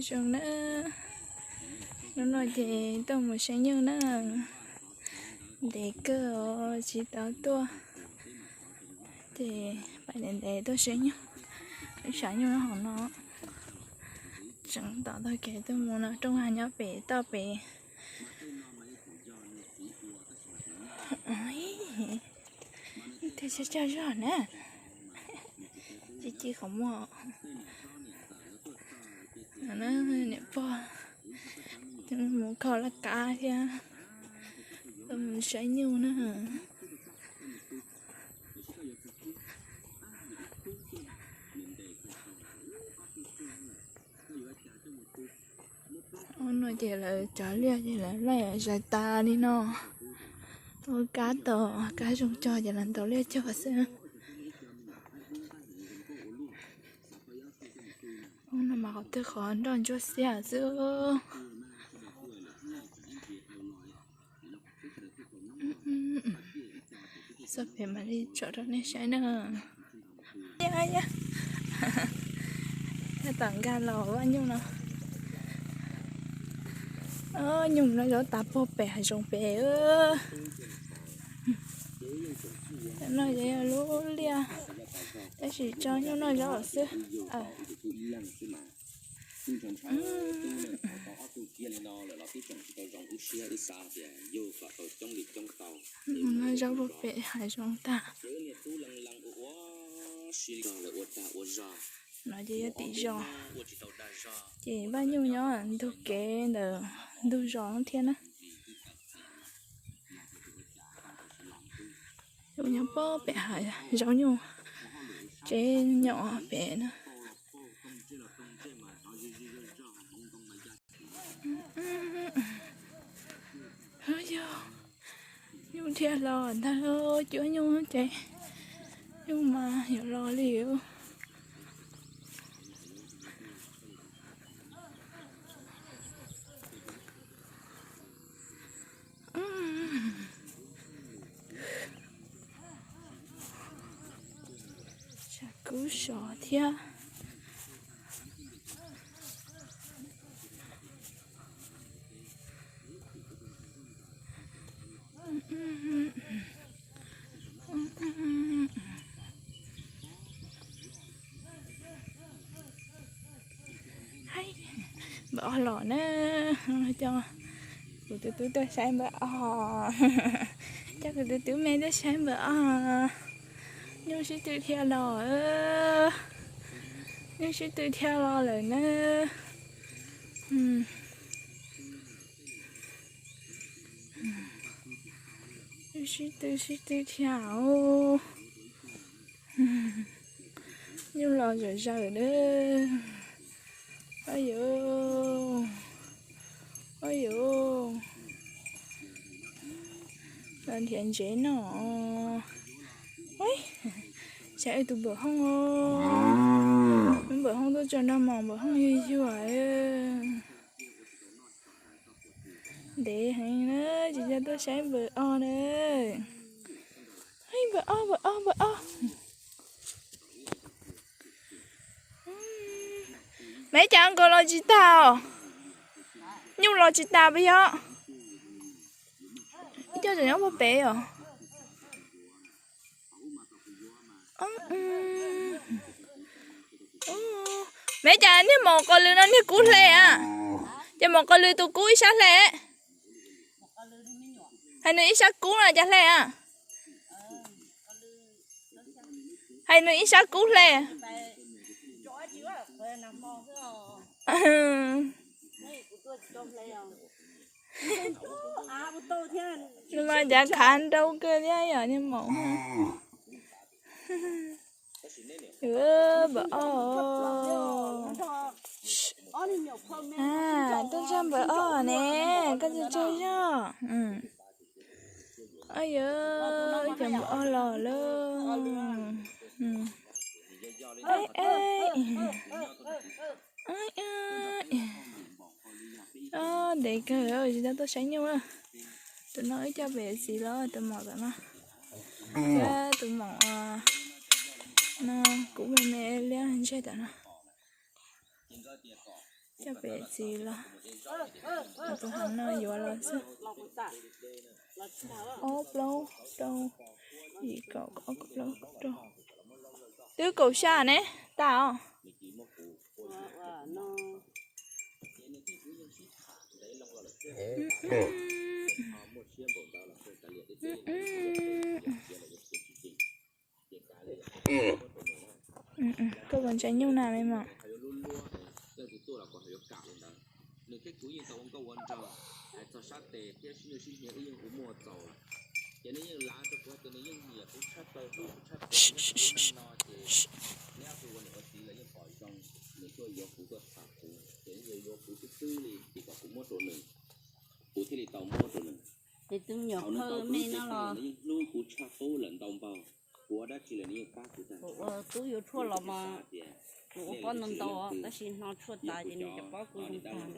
Zoo na, hnub no ces tuaj mus saib nyuj na, ntev kawg tsis tau tuaj, ces pais ntev ntev tuaj saib nyuj, saib nyuj hauv no, tseem tom tog kev tuaj mus no, rooj vag nyob pem toj pem. Ib tug cog cog zog na, ci ci qhov muag. Niam pog mus kho laj kab thiab, mus saib nyuj na. Hnub no ces lawv cov liaj ces lawv laij zais tas li no, ua kab tau, kab zoo cog ces lawv ntaus liaj cog xwb. Hnub no mas qhov twg qhov nroj ntsuab xiab xwb. Txoj pem mam li tsom rau nej saib na. Yog tom nkag los vaj nyuj no. Nyuj no zaub tas puag pem hav zoov pem. No yog lub liaj, tab sis tso nyuj noj zaub xwb. Noj zaub puag pem hav zoov tag. No ces yog tim zos, ces vaj nyuj nyob ntug kev ntawm ntug zos thiab na. Nyuj nyob puag pem hav zoov, nyuj tsev nyob pem na. Yog nyuj dhia los ntag, cuab nyuj ces nyuj mas yuav los li. Tshav kub sov thiab. Npawg ob los na, coj kuv tus tub tuaj saib npawg ob, coj kuv tus tub me tuaj saib npawg ob. Nyuj sib tw dhia los, nyuj sib tw dhia los lawm na. Sib tw sib tw dhia os. Nyuj los zawm zawm na. Au yau, au yau, los nrhiav ntsev noj. Saib wb tus npawg Hooj, npawg Hooj tuaj txog nrog mos, npawg Hooj yuag yuag. Ntev heev na, tsis nco tuaj saib npawg ob na. Npawg ob, npawg ob, npawg ob. Maiv Cas nkaus los tsis tag os? Nyuj los tsis tas puas yog? Ib co tseem nyob puag pem os. Maiv Cas niag maum qos lws no niag kub hle a? Ces maum qos lws tus kub ib sab hle. Hais nws ib sab kub no cas hle a? Hais nws ib sab kub hle. Nws mas cav khav nrau kawg thiab yom niag maum. Npawg ob, tuaj txog npawg ob ne, koj txog txog zog. Au yau, cov npawg ob los lawm. Ntev kawg tsis tau tuaj saib nyuj. Tus no wb coj pem txiv los tus maum tom no, thiab tus maum no kuv me me liab ntseg tom no. Coj pem txiv los, tus hauv no yuav los xwb. Ob plaub rau, yim kaum, ob kaum plaub kaum rau. Twb kaum xya ne, tas os. Koj puas ntshai nyuj na me mom? Ces tus me nyuam phauj me no los, kuv ua tub yuav tshuaj los mas kuv ua pob ntau ntau, tab sis hno tshuaj tas ces nws cov pob kuv zoo tag lawm.